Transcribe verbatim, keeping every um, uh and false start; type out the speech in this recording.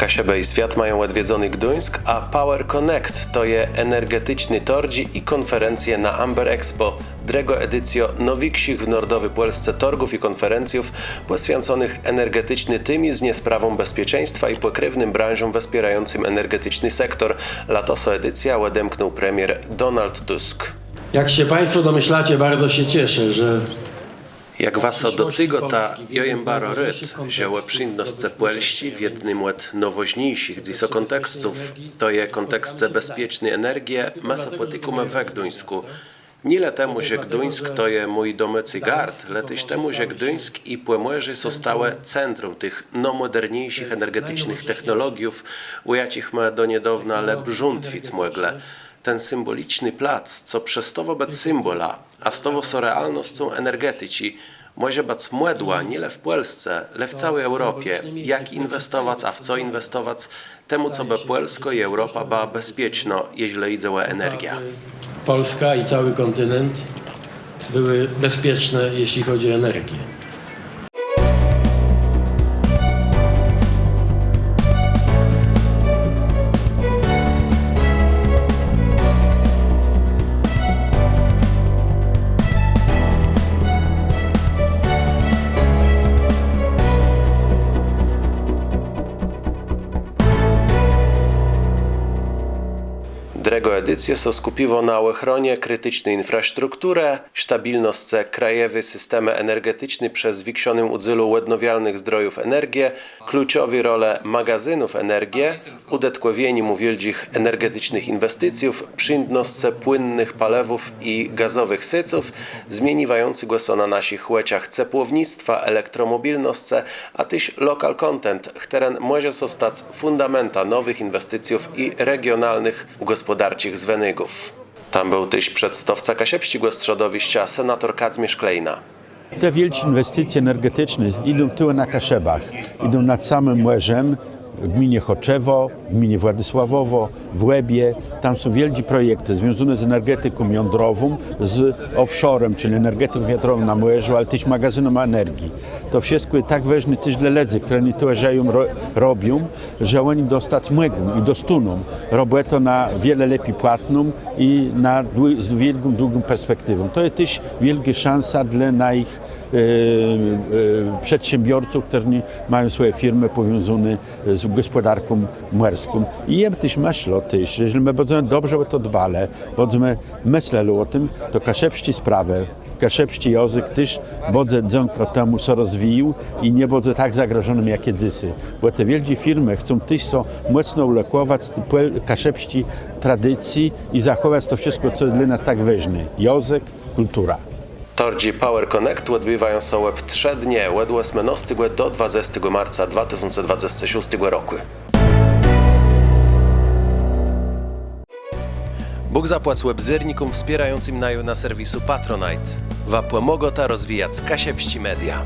Kaszëbë i Swiat mają òdwiedzony Gduńsk, a Power Connect to je energeticzné tôrdżi i kònferencje na Amber Expo, drëgô edicjô nôwikszich w nordowi Pòlsce tôrgów i kònferencjów pòswiãconëch energeticzny témiznie, sprawóm bezpieczeństwa i pòkrewnym branżóm wspiérającym energeticzny sektor. Latosą edicjã òdemknął premier Donald Tusk. Jak się państwo domyślacie, bardzo się cieszę, że Jak wa sã docygôta, jô jem baro rôd, że ò przińdnoscë Pòlsczi w jednym òd nôwôżniészich dzysô kòntekstów, to je kòntekscë bezpieczny energie, më sã pòtikómë we Gduńskù. Nié le temù, że Gduńsk to je mój domôcy gard, le téż temù, że Gduńsk i Pòmòrzé sã stałë centrum tëch nômòderniészich energeticznëch technologiów, ò jaczich më do niedôwna le brzątwic mòglë. Ten symbòliczny plac, co przestôwô bëc symbòlã, a stôwô sã realnoscą energeticzi, mòże bëc mòdłã nié le w Pòlsce, le w całi Eùropie, jak inwestowac, a w co inwestowac, temù cobë Pòlskô i Eùropa bëła bezpiecznô, jeżlë jidze ò energiã. Polska i cały kontynent były bezpieczne, jeśli chodzi o energię. Drëgô edicjô sã skùpiła na òchronie kriticzny infrastrukturë, stabilnoscë krajowi systemë energeticzny przë zwikszonym ùdzélu òdnôwialnëch zdrojów energie, kluczowi rolë magazynów energie, ùdëtkòwienim wiôldżich energeticznëch inwesticjów, przińdnoscë płinnëch paliwów i gazowëch séców, zmieniwającégò sã na naszich òczach cepłownictwa, elektromòbilnoscë, a téż local content, chtëren mòże sã stac fùndamentã nowëch inwesticjów i regionalnëch gòspòdarczich zwënégów. Tam béł téż przedstôwca kaszëbsczégò strzodowiszcza, senator Kadzmiérz Klejna. Te wiôldżé inwesticje energeticzné jidą tuwò na Kaszëbach, jidą nad samim mòrzã, w gminie Chòczewò, w gminie Władisławòwò, w Łebie. Tam są wiôldżé projektë związóné z energetiką jądrową, z offshorem, czëlë energetiką wiatrową na mòrzu, ale téż magazynama energii. To wszëtkò je tak wôżné téż dlô lëdzy, chtërny tuwò żëją, ro-, robią, że òni dostac mògą i dostóną robòtã na wiele lepi płatną i na dłu-, z wiôlgą, długą perspektiwą. To je téż wiôlgô szansa dlô najich, e, e, przedsiębiorców, chtërny mają swòje firmë pòwiązóné z gòspòdarką mòrską. I jem téż mëszlã téż, że jeżlë më bãdzemë dobrze ò to dbalë, bãdzemë mëslelë ò tim, to kaszëbsczé sprawë, kaszëbsczi jãzëk téż bãdze dzãka temù sã rozwijôł i nie bãdze tak zagrożonym jak je dzysô. Bò te wiôldżé firmë chcą téż sã mòcno ùlokòwac ti pòl-, kaszëbsczi tradicji i zachòwac to wszëtkò, co dlô nas tak wôżné. Jãzëk, kùltura. Tôrdżi Power Connect òdbiwają sã òb trzë dnie, òd òsmënôstégò do dwadzestégò marca dwa tësące dwadzestégò szóstégò rokù. Bóg zapłac òbzérnikóm wspiérającym naju na serwisu Patronite. Wa pòmôgôta rozwijac kaszëbsczé media.